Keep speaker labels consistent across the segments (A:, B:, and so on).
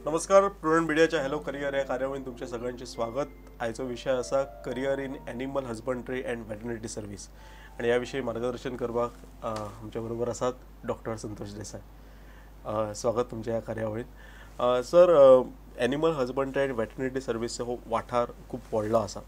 A: नमस्कार, प्रुडंट मिडियाच्या hello career ह्या कार्यावळीन तुमचे सगळ्यांचे स्वागत. आयचो विशय आसा career in animal husbandry and veterinary service आनी ह्या विशयी मार्गदर्शन करपाक आमच्या बरोबर आसात डॉक्टर संतोष देसाय. स्वागत तुमच्या ह्या कार्यावळीन. Sir, animal husbandry and veterinary सर्वीसचो हो वाठार खूब व्हडलो आसा,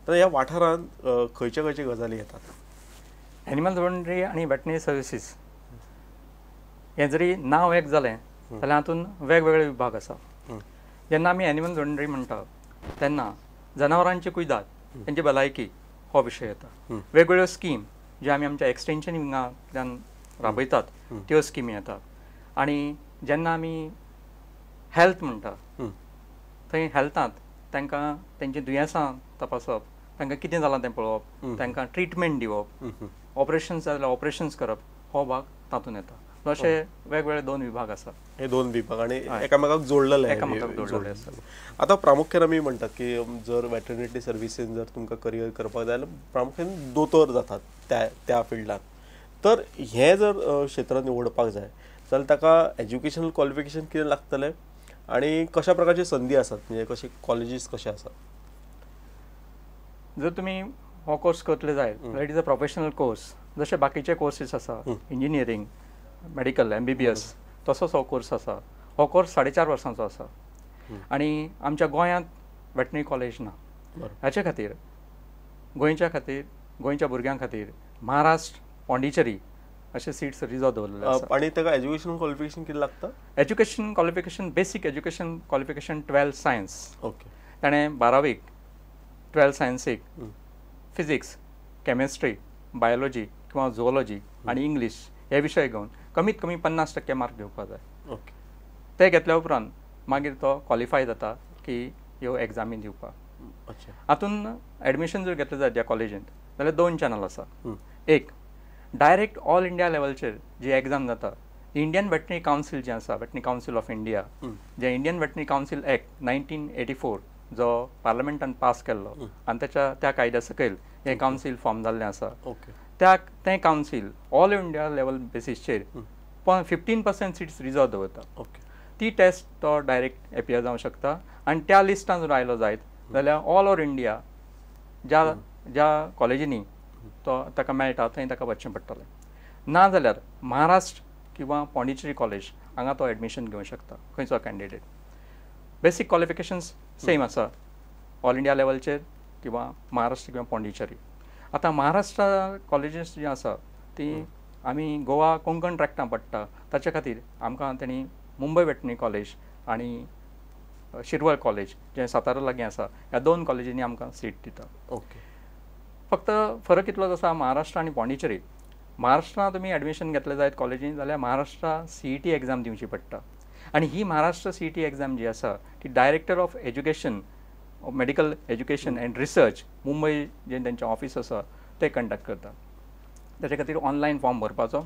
A: तर ह्या वाठारांत खंयचे खंयचे गजाली येतात?
B: एनिमल हजबंड्री आनी वेटनरी सर्विसीस हें जरी नांव एक जालें जाल्यार हातूंत वेगवेगळे विभाग आसा. जेन्ना आमी एनिमल हजबंड्री म्हणटा तेन्ना जनावरांची कुयदाद, तेंची भलायकी हो विशय येता. वेगवेगळ्यो स्कीम ज्यो आमी आमच्या एक्सटेंशन विंगांतल्यान राबयतात त्यो स्किमी येतात. आनी जेन्ना आमी हेल्थ म्हणटा थंय हेल्थांत तांकां तेंची दुयेंसां तपासप, तांकां कितें जालां तें पळोवप, तांकां ट्रिटमेंट दिवप, ऑपरेशन्स जाल्यार ऑपरेशन्स करप हो भाग तातूंत येता. अशे वेगवेगळे दोन विभाग आसात.
A: हे दोन विभाग आणि एकामेकाक जोडलेले,
B: एकामेकाक जोडलेले आसात.
A: आतां प्रामुख्यान आमी म्हणटात की जर वेटरनरी सर्विसीन जर तुमकां करियर करपाक जाय जाल्यार प्रामुख्यान दोतोर जातात त्या त्या फिल्डान. तर हें जर क्षेत्र निवडपाक जाय जाल्यार ताका एज्युकेशनल क्वॉलिफिकेशन कितें लागतलें आनी कशा प्रकारची संदी आसात, म्हणजे कशे कॉलेजीस कशे आसात?
B: जर तुमी हो कोर्स करतले जाय जाल्यार it is a professional course. जशे बाकीचे कोर्सीस आसा, इंजिनियरींग, मेडिकल, MBBS, तसोच हो कोर्स आसा. हो कोर्स 4.5 वर्सांचो आसा आनी आमच्या गोंयांत वेटनरी कॉलेज ना. हाचे खातीर गोंयच्या खातीर, गोंयच्या भुरग्यां खातीर महाराष्ट्र, पॉंडिचेरी अशे सीट्स रिजर्व दवरलेले आसा.
A: आनी ताका एज्युकेशन क्वॉलिफिकेशन कितें लागता?
B: Education qualification, basic education qualification 12 science.
A: Okay.
B: ताणें 12वीक 12 सायन्सीक फिजिक्स, केमिस्ट्री, बायोलॉजी किंवा झुओलॉजी आनी इंग्लीश हे विशय घेवन कमीत कमी 50% मार्क घेवपाक जाय.
A: ओके.
B: ते घेतल्या उपरांत मागीर तो क्वॉलिफाय जाता की ह्यो एग्जामी दिवपाक.
A: अच्छा.
B: हातून एडमिशन जर घेतलें जायत ज्या कॉलेजींत जाल्यार दोन चॅनल आसा. एक डायरेक्ट ऑल इंडिया लेवलचेर जी एग्जाम जाता, इंडियन वेटनरी कावन्सील जें आसा, वेटनरी कावन्सील ऑफ इंडिया, जें इंडियन वेटनरी कावन्सील एक्ट 1984 जो पार्लमेंटान पास केल्लो आनी तेच्या त्या कायद्या सकयल हें कावन्सील फॉर्म जाल्लें आसा.
A: ओके.
B: त्या तें कावन्सील ऑल इंडिया लेवल बेसीसचेर 15% सीट्स रिजर्व दवरता.
A: ओके.
B: ती टेस्ट तो डायरेक्ट एपियर जावंक शकता आनी त्या लिस्टान जर आयलो जायत जाल्यार ऑल ओवर इंडिया ज्या ज्या कॉलेजींनी तो ताका मेळटा थंय ताका वचचें पडटलें. ना जाल्यार महाराष्ट्र किंवा पॉंडिचेरी कॉलेज हांगा तो एडमिशन घेवंक शकता खंयचो कॅन्डिडेट. बेसीक क्वॉलिफिकेशन्स सेम आसा ऑल इंडिया लेवलचेर किंवा महाराष्ट्र किंवा पॉंडिचेरी. आतां महाराष्ट्र कॉलेजीस जी आसा ती आमी गोवा कोंकण ट्रॅक्टां पडटा, ताचे खातीर आमकां तेणी मुंबय वेटनरी कॉलेज आनी शिरवळ कॉलेज जें सातारा लागीं आसा ह्या दोन कॉलेजींनी आमकां सीट दिता.
A: ओके.
B: फक्त फरक इतलोच आसा महाराष्ट्र आनी पॉंडिचेरी. महाराष्ट्रांत तुमी एडमिशन घेतलें जायत कॉलेजीन जाल्यार महाराष्ट्रा CET exam दिवची पडटा आनी ही महाराष्ट्र CET exam जी आसा ती director of education, medical education and research, Mumbai जें तेंचें ऑफीस आसा ते कंडक्ट करता. ताचे खातीर ऑनलायन फॉर्म भरपाचो,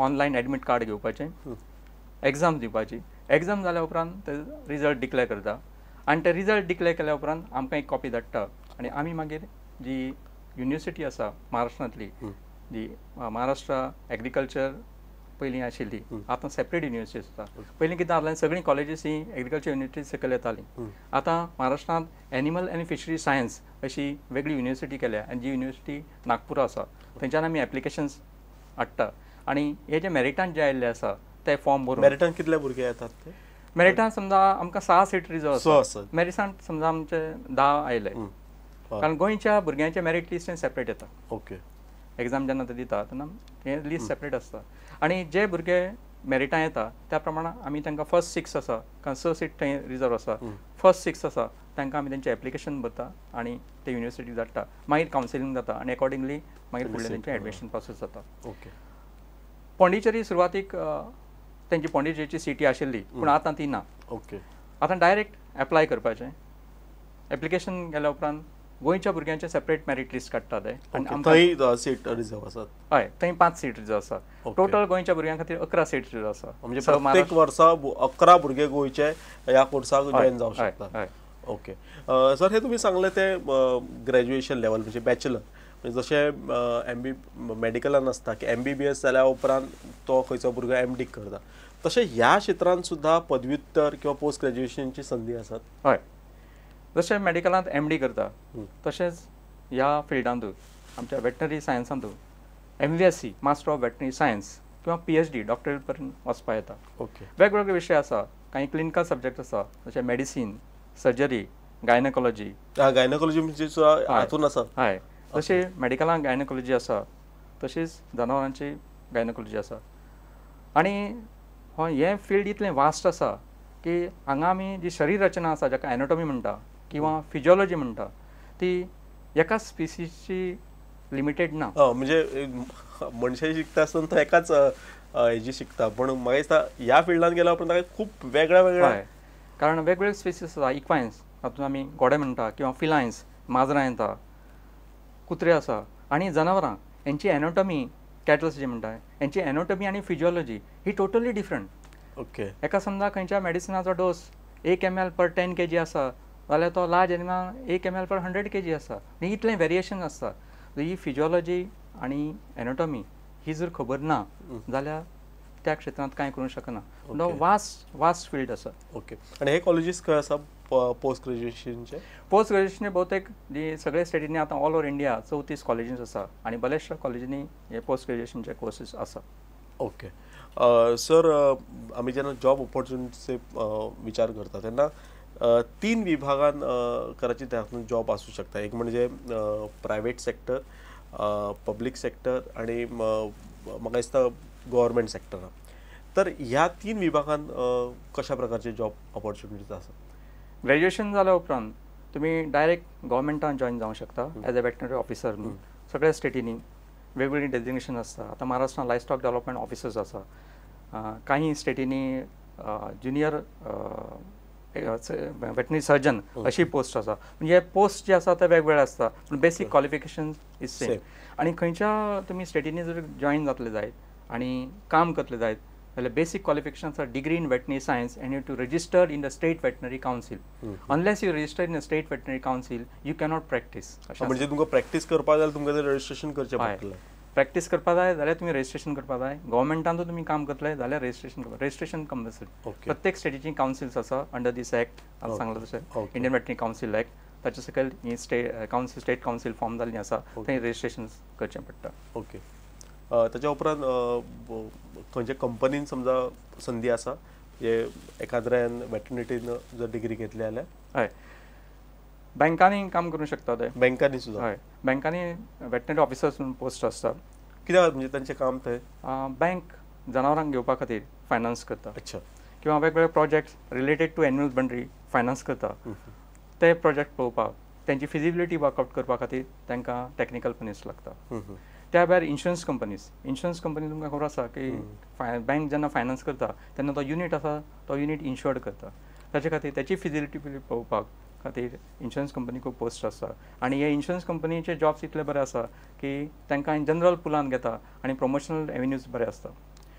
B: ऑनलायन एडमीट कार्ड घेवपाचें, एग्जाम दिवपाची. एग्जाम जाल्या उपरांत ते रिजल्ट डिक्लेर करता आनी ते रिजल्ट डिक्लेर केल्या उपरांत आमकां एक कॉपी धाडटा आनी आमी मागीर जी युनिवर्सिटी आसा महाराष्ट्रांतली, जी महाराष्ट्र एग्रीकल्चर पयलीं आशिल्ली, आतां सेपरेट युनिवर्सिटी आसा. पयलीं कितें जालें, सगळीं कॉलेजीस ही एग्रीकल्चर युनिवर्सिटी सकयल येतालीं. आतां महाराष्ट्रांत एनिमल आनी फिशरी सायन्स अशी वेगळी युनिवर्सिटी केल्या आनी जी युनिवर्सिटी नागपूर आसा थंयच्यान आमी एप्लिकेशन्स हाडटा आनी हे जे मेरिटान जे आयिल्ले आसा ते फॉर्म भरून.
A: मेरिटान कितले भुरगे येतात ते?
B: मेरिटान समजा आमकां 6 सीट रिजर्व आसा. मेरिटान समजा आमचे 10 आयले, कारण गोंयच्या भुरग्यांचे मेरीट लिस्ट सेपरेट येता.
A: ओके.
B: एग्जाम जेन्ना ते दिता तेन्ना हें लिस्ट सेपरेट आसता आनी जे भुरगे मेरिटान येता त्या प्रमाणे आमी तांकां फर्स्ट 6 आसा, कारण 6 सीट थंय रिजर्व आसा, फर्स्ट 6 आसा तांकां आमी तेंचें एप्लिकेशन भरता आनी ते युनिवर्सिटीक धाडटा. मागीर कावन्सिलींग जाता आनी एकॉर्डिंगली मागीर फुडलें तेंचें एडमिशन प्रोसेस जाता.
A: ओके.
B: पॉंडिचेरी सुरवातीक तेंची पॉंडिचेरीची सिटी आशिल्ली पूण आतां ती ना.
A: ओके.
B: आतां डायरेक्ट एप्लाय करपाचें. एप्लिकेशन गेल्या उपरांत गोंयच्या भुरग्यांचे सेपरेट मेरीट लिस्ट काडटा ते.
A: थंय सीट रिजर्व आसात?
B: हय, थंय 5 सीट रिजर्व आसा. टोटल गोंयच्या भुरग्यां खातीर 11 सीट रिजर्व आसा.
A: म्हणजे प्रत्येक वर्सा 11 भुरगे गोंयचे ह्या कोर्साक जॉयन जावंक शकतात. ओके. सर, हे तुमी सांगलें ते ग्रॅज्युएशन लेवल म्हणजे बॅचलर, जशें एम बी मेडिकलान आसता की एमबीबीएस जाल्या उपरांत तो खंयचो भुरगो एमडी करता, तशें ह्या क्षेत्रांत सुद्दां पदव्युत्तर किंवा पोस्ट ग्रॅज्युएशनची संदी आसात.
B: हय, जशें मेडिकलांत एमडी करता तशेंच ह्या फिल्डांतूय आमच्या वेटनरी सायन्सांतूय MVSc master of veterinary science किंवा पीएचडी डॉक्टरेट पर्यंत वचपा येता.
A: ओके.
B: वेगवेगळे विशय आसा, काही क्लिनिकल सब्जेक्ट आसा जशें मेडिसीन, सर्जरी, गायनकोलॉजी.
A: गायनकोलॉजी म्हणजे सुद्दां हातून आसा.
B: हय, जशें मेडिकलान गायनकोलॉजी आसा तशीच जनावरांची गायनकोलॉजी आसा. आनी हें फिल्ड इतलें वास्ट आसा की हांगा आमी जी शरीर रचना आसा जाका एनाटॉमी म्हणटा किंवा फिजियोलॉजी म्हणटा ती एका स्पिसीची लिमिटेड ना.
A: म्हणजे मनशां शिकता आसतना तो एकाच हेजी शिकता, पण म्हाका दिसता ह्या फिल्डान गेल्या उपरांत ताका खूब वेगळ्या वेगळ्या,
B: कारण वेगवेगळे स्पिसीस आसा. इक्वायन्स तातूंत आमी घोडे म्हणटा किंवा फिलायन्स माजरां येता, कुत्रे आसा आनी जनावरां हेंची एनोटॉमी, कॅटल्स जी म्हणटा हेंची एनोटॉमी आनी फिजियोलॉजी ही टोटली डिफरंट.
A: ओके.
B: एका समजा खंयच्या मेडिसिनाचो डोस 1 ml पर 10 kg आसा जाल्यार तो लार्ज एनिमल 1 ml पर 100 kg आसा. आनी इतलें वेरिएशन आसता. ही फिजियोलॉजी आनी एनोटॉमी ही जर खबर ना जाल्यार त्या क्षेत्रांत कांय करूंक शकना. वास्ट वास्ट फिल्ड आसा.
A: ओके. आनी हे कॉलेजीस खंय आसा पोस्ट ग्रॅज्युएशनचे?
B: पोस्ट ग्रॅज्युएशनचे बहुतेक जी सगळे स्टेटींनी आतां ऑल ओवर इंडिया 34 कॉलेजीस आसा आनी बऱ्याचशा कॉलेजींनी हे पोस्ट ग्रॅज्युएशनचे कोर्सीस आसा.
A: ओके. सर, आमी जेन्ना जॉब ऑपॉर्च्युनिटीचे विचार करता तेन्ना 3 विभागान कदाचित हातूंत जॉब आसूं शकता. एक म्हणजे प्रायवेट सेक्टर, पब्लीक सेक्टर आनी म्हाका दिसता गव्हर्मेंट सेक्टरान. तर ह्या 3 विभागान कशा प्रकारचे जॉब ऑपॉर्च्युनिटीज आसा?
B: ग्रॅज्युएशन जाल्या उपरांत तुमी डायरेक्ट गव्हर्मेंटान जॉयन जावंक शकता एज अ वेटनरी ऑफिसर म्हणून. सगळ्या स्टेटींनी वेगवेगळीं डेजिग्नेशन आसता. आतां महाराष्ट्रान लायस्टॉक डेव्हलपमेंट ऑफिसर्स आसा, काही स्टेटींनी ज्युनियर वेटनरी सर्जन अशी पोस्ट आसा. म्हणजे पोस्ट जे आसा ते वेगवेगळे आसता पूण बेसीक क्वॉलिफिकेशन is same. आनी खंयच्या तुमी स्टेटींनी जर जॉयन जातले जायत आनी काम करतले जायत जाल्यार बेसीक क्वॉलिफिकेशन आसा degree in veterinary science and you to register in the state veterinary council. Unless you register in the state veterinary council you cannot practice.
A: म्हणजे तुमकां प्रॅक्टीस करपाक जाल्यार तुमकां रजिस्ट्रेशन करचें पडटलें.
B: प्रॅक्टीस करपाक जाय जाल्यार तुमी रजिस्ट्रेशन करपाक जाय. गव्हर्मेंटान तुमी काम करतले जाल्यार रजिस्ट्रेशन करपाक, रजिस्ट्रेशन कंपल्सरी. प्रत्येक स्टेटीची कावन्सिल्स आसा अंडर दीस एक्ट, आतां सांगलां तशें इंडियन वेटनरी कावन्सील एक्ट, ताचे सकयल ही स्टेट कावन्सील फॉर्म जाल्ली आसा, थंय रजिस्ट्रेशन करचें पडटा.
A: ओके. ताच्या उपरांत खंयच्या कंपनीन समजा संदी आसा हे एकाद्र्यान वेटर्निटीन जर डिग्री घेतली जाल्यार?
B: हय, बँकांनी काम करूंक शकता ते.
A: बँकांनी सुद्दां?
B: हय, बँकांनी वेटनरी ऑफिसर्स म्हणून पोस्ट आसता.
A: कित्याक म्हणजे तांचें काम थंय?
B: बँक जनावरांक घेवपा खातीर फायनान्स करता.
A: अच्छा.
B: किंवा वेगवेगळे projects related to animal husbandry finance करता. ते प्रोजेक्ट पळोवपाक, तेंची फिजिबिलिटी वर्कआउट करपा खातीर तांकां टॅक्निकल मनीस लागता. त्या भायर इन्शुरन्स कंपनीज, इन्शुरन्स कंपनी तुमकां खबर आसा की बँक जेन्ना फायनान्स करता तेन्ना तो युनीट आसा तो युनीट इन्शुअर्ड करता. ताचे खातीर ताची फिजिबिलिटी पळोवपाक खातीर इन्शुरन्स कंपनी खूब पोस्ट आसा. आनी हे इन्शुरन्स कंपनीचे जॉब्स इतले बरे आसा की तांकां जनरल पुलान घेता आनी प्रमोशनल एवेन्यूज बरे आसता.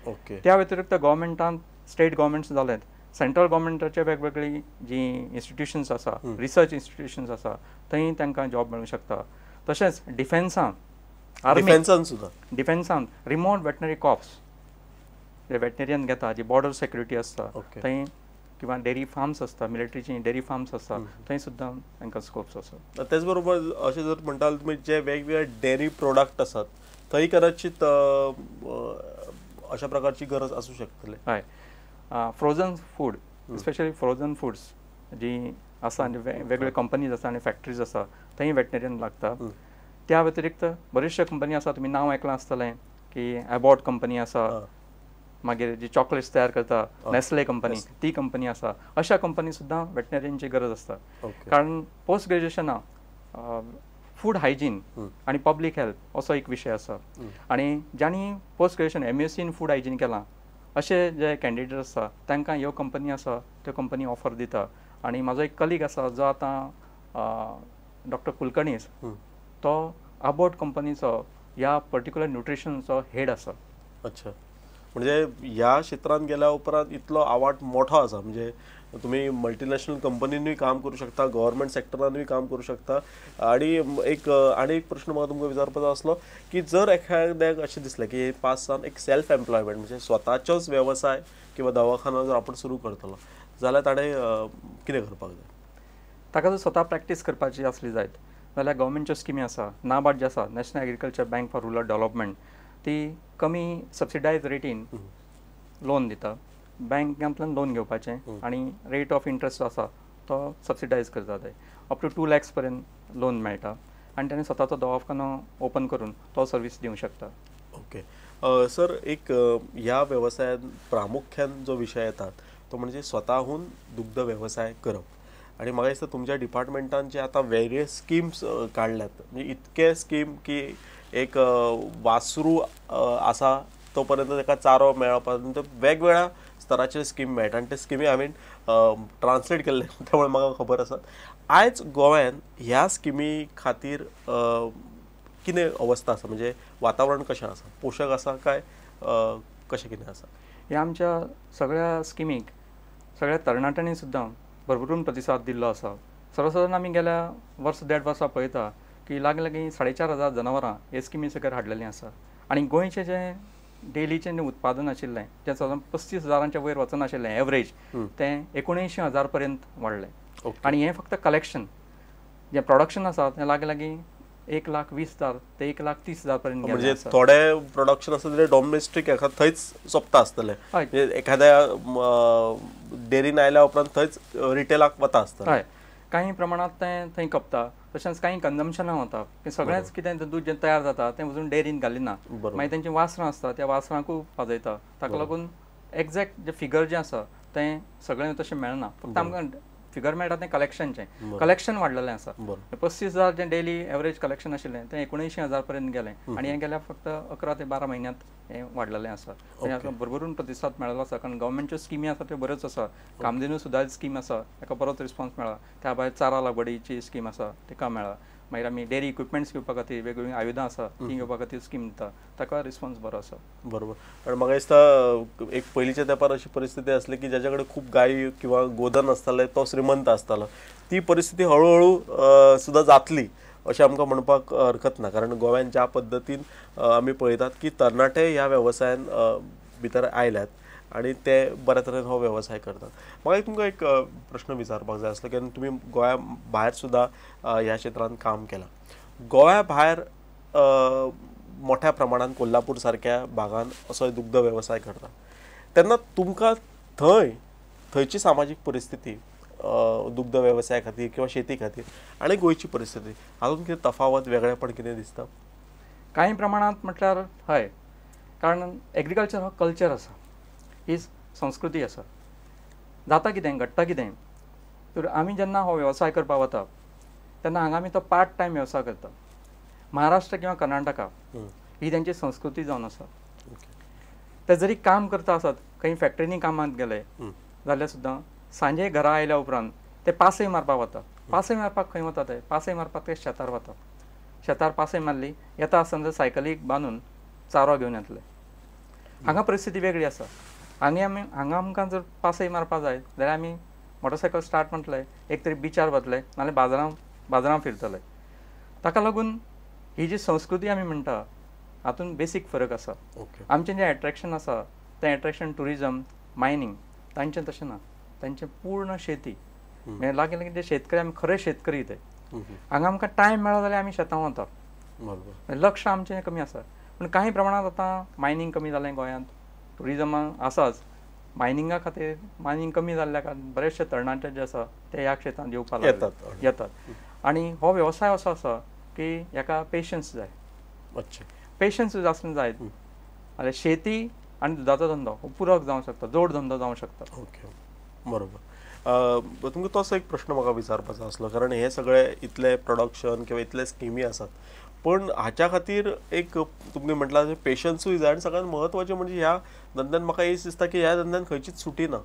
A: ओके.
B: त्या व्यतिरिक्त गव्हर्मेंटान स्टेट गव्हर्मेंट्स जालें, सेंट्रल गव्हर्मेंटाचे वेगवेगळी जी इन्स्टिट्युशन्स आसा, रिसर्च इन्स्टिट्युशन्स आसा, थंय तांकां जॉब मेळूंक शकता. तशेंच डिफेन्सान,
A: डिफेन्सान सुद्दां,
B: डिफेन्सान रिमोट वेटनरी कॉप्स जे वेटनरियन घेता, जी बॉर्डर सेक्युरिटी आसता थंय, किंवा डेरी फार्म्स आसता, मिलिटरीची डेरी फार्म्स आसता थंय सुद्दां तांकां स्कोप्स आसा.
A: तेच बरोबर अशें जर म्हणटा तुमी जे वेगवेगळे डेरी प्रोडक्ट आसात थंय कदाचित अशा प्रकारची गरज आसूं शकतली.
B: हय, frozen food, specially frozen foods जी आसा आनी वेगवेगळे कंपनीज आसा आनी फॅक्टरीज आसा थंय वेटनरियन लागता. त्या व्यतिरिक्त बऱ्योचश्यो कंपनी आसा, तुमी नांव आयकलां आसतलें की एबॉट कंपनी आसा, मागीर जी चॉकलेट्स तयार करता नेस्ले कंपनी, ती कंपनी आसा. अशा कंपनी सुद्दां वेटनरियनची गरज आसता. कारण पोस्ट ग्रेज्युएशना फूड हायजीन आनी पब्लीक हेल्थ असो एक विशय आसा. आनी जांणी post graduation MSc in food hygiene केलां अशे जे कॅन्डिडेट आसता तांकां ह्यो कंपनी आसा त्यो कंपनी ऑफर दिता. आनी म्हाजो एक कलीग आसा जो आतां डॉक्टर कुलकर्णीस, तो आबोट कंपनीचो ह्या पर्टिक्युलर न्युट्रिशनचो हेड आसा.
A: अच्छा. म्हणजे ह्या क्षेत्रांत गेल्या उपरांत इतलो आवाट मोठो आसा, म्हणजे तुमी मल्टीनॅशनल कंपनीनूय काम करूं शकता, गव्हर्मेंट सेक्टरानूय काम करूं शकता. आनी एक आनी एक प्रश्न म्हाका तुमकां विचारपाचो आसलो की जर एखाद्याक अशें दिसलें की पास जावन एक सेल्फ एम्प्लॉयमेंट म्हणजे स्वताचोच वेवसाय किंवा दवाखानो जर आपूण सुरू करतलो जाल्यार ताणें कितें करपाक जाय?
B: ताका जर स्वता प्रॅक्टीस करपाची आसली जायत जाल्यार गव्हर्मेंटच्यो स्किमी आसा, नाबार्ड जे आसा, national agriculture bank for rural development, ती कमी सबसिडायज रेटीन लोन दिता. बँकांतल्यान लोन घेवपाचें आनी रेट ऑफ इंट्रस्ट जो आसा तो सबसिडायज करता. ते अप टू 2 लॅक्स पर्यंत लोन मेळटा आनी ताणें स्वताचो दवाखानो ओपन करून तो सर्वीस दिवंक शकता.
A: ओके सर, एक ह्या वेवसायांत प्रामुख्यान जो विशय येतात तो म्हणजे स्वताहून दुग्ध वेवसाय करप. आनी म्हाका दिसता तुमच्या डिपार्टमेंटान जे आतां वेरियस स्किम्स काडल्यात, म्हणजे इतके स्कीम की एक वासरू आसा तो पर्यंत ताका चारो मेळपा वेगवेगळ्या स्तराचेर स्कीम मेळटा आनी ते स्किमी हांवें ट्रान्सलेट केल्ले त्यामुळे म्हाका खबर आसा. आयज गोव्यान ह्या स्किमी खातीर कितें अवस्था आसा, म्हणजे वातावरण कशें आसा, पोशक आसा काय कशें कितें आसा?
B: ह्या आमच्या सगळ्या स्किमीक सगळ्या तरणाट्यांनी सुद्दां भरभरून प्रतिसाद दिल्लो आसा. सर्वसादारण आमी गेल्या वर्स देड वर्सां पळयता की लागीं लागीं 4,500 जनावरां हे स्किमी सकयल हाडलेलीं आसा आनी गोंयचें जें डेलीचें जें उत्पादन आशिल्लें तें सादारण 35,000 वयर वचनाशिल्लें एवरेज, तें 79,000 पर्यंत वाडलें. आनी हें फक्त कलेक्शन, जें प्रोडक्शन आसा तें लागीं लागीं 1,20,000 ते 1,30,000 पर्यंत.
A: म्हणजे थोडे प्रोडक्शन आसा ते डॉमेस्टीक एका थंयच सोंपता आसतलें, एखाद्या डेरीन आयल्या उपरांत थंयच रिटेलाक वता आसतलें.
B: हय, कांय प्रमाणांत तें थंय खपता, तशेंच कांय कन्जम्पशनाक वता. सगळेंच कितें दूद जें तयार जाता तें वचून डेरीन घालिना, मागीर तेंची वासरां आसता त्या वासरांकूय पाजयता. ताका लागून एग्जॅक्ट जें फिगर जें आसा तें सगळें तशें मेळना, फक्त आमकां फिगर मेळटा तें कलेक्शनचें. कलेक्शन वाडलेलें आसा, 35,000 जें डेली एवरेज कलेक्शन आशिल्लें तें 79,000 पर्यंत गेलें आनी हें गेल्या फक्त 11 ते 12 म्हयन्यांत हें वाडलेलें आसा. भरभरून प्रतिसाद मेळिल्लो आसा, कारण गव्हर्मेंटच्यो स्किमी आसा त्यो बऱ्योच आसा. कामधेनू सुद्दां स्कीम आसा, ताका बरोच रिस्पॉन्स मेळ्ळा. त्या भायर चारा लागवडीची स्कीम आसा तिका मेळ्ळा. मागीर आमी डेरी इक्विपमेंट्स घेवपा खातीर वेगवेगळीं आयुधां आसा तीं घेवपा खातीर स्कीम दिता, ताका रिस्पॉन्स बरो आसा.
A: बरोबर. कारण म्हाका दिसता एक पयलींच्या तेंपार अशी परिस्थिती आसली की ज्याच्या कडेन खूब गायी किंवा गोधन आसतालें तो श्रीमंत आसतालो. ती परिस्थिती हळूहळू सुद्दां जातली अशें आमकां म्हणपाक हरकत ना, कारण गोव्यान ज्या पद्दतीन आमी पळयतात की तरणाटे ह्या वेवसायान भितर आयल्यात आनी ते बऱ्या तरेन हो वेवसाय करतात. म्हाका तुमकां एक प्रश्न विचारपाक जाय आसलो की तुमी गोंया भायर सुद्दां ह्या क्षेत्रांत काम केलां. गोंया भायर मोठ्या प्रमाणान कोल्हापूर सारक्या भागान असो दुग्ध वेवसाय करता तेन्ना तुमकां थंय थंयची सामाजीक परिस्थिती दुग्ध वेवसाया खातीर किंवा शेती खातीर आनी गोंयची परिस्थिती हातूंत कितें तफावत वेगळेपण कितें दिसता?
B: कांय प्रमाणांत म्हटल्यार हय, कारण एग्रीकल्चर हो कल्चर आसा, ही संस्कृती आसा. जाता कितें, घडटा कितें, तर आमी जेन्ना हो वेवसाय करपाक वता तेन्ना हांगा आमी तो पार्ट टायम वेवसाय करता. महाराष्ट्र किंवा कर्नाटका ही तेंची संस्कृती जावन आसा. ते जरी काम करता आसत, खंय फॅक्टरींनी कामांत गेले जाल्यार सुद्दां सांजे घरा आयल्या उपरांत ते पासय मारपाक वता. पासय मारपाक खंय वता ते? पासय मारपाक ते शेतार वता. शेतार पासय मारली, येता आसतना सायकलीक बांदून चारो घेवन येतले. हांगा परिस्थिती वेगळी आसा. हांगा आमी हांगा आमकां जर पासय मारपाक जाय जाल्यार आमी मोटरसायकल स्टार्ट म्हटलें एक तरी बिचार वतले, नाजाल्यार बाजारां फिरतले. ताका लागून ही जी संस्कृती आमी म्हणटा हातूंत बेसीक फरक आसा. आमचें जें एट्रेक्शन आसा तें एट्रेक्शन ट्युरिजम, मायनींग, तांचें तशें ना. तांचें पूर्ण शेती, म्हणजे लागीं लागीं जे शेतकरी आमी खरे शेतकरी ते. हांगा आमकां टायम मेळ्ळो जाल्यार आमी शेतां वता, लक्ष आमचें कमी आसा. पूण कांय प्रमाणांत आतां मायनींग कमी जालें गोंयांत, ट्युरिजमाक आसाच, मायनिंगा खातीर मायनींग कमी जाल्ल्या कारण बरेचशे तरणाटे जे आसा ते ह्या क्षेत्रांत येवपाक येतात. आनी हो वेवसाय असो आसा की हेका पेशन्स जाय. पेशन्स आसूंक जाय जाल्यार शेती आनी दुदाचो धंदो हो पुरक जावंक शकता, जोड धंदो जावंक शकता.
A: ओके, बरोबर. तुमकां तोच एक प्रश्न म्हाका विचारपाचो आसलो, कारण हे सगळे इतले प्रोडक्शन किंवा इतले स्किमी आसात, पण हाच्या खातीर एक तुमी म्हटलां पेशन्सूय जाय आनी सगळ्यांत म्हत्वाचें म्हणजे ह्या धंद्यान म्हाका एक दिसता की ह्या धंद्यान खंयचीच सुटी ना.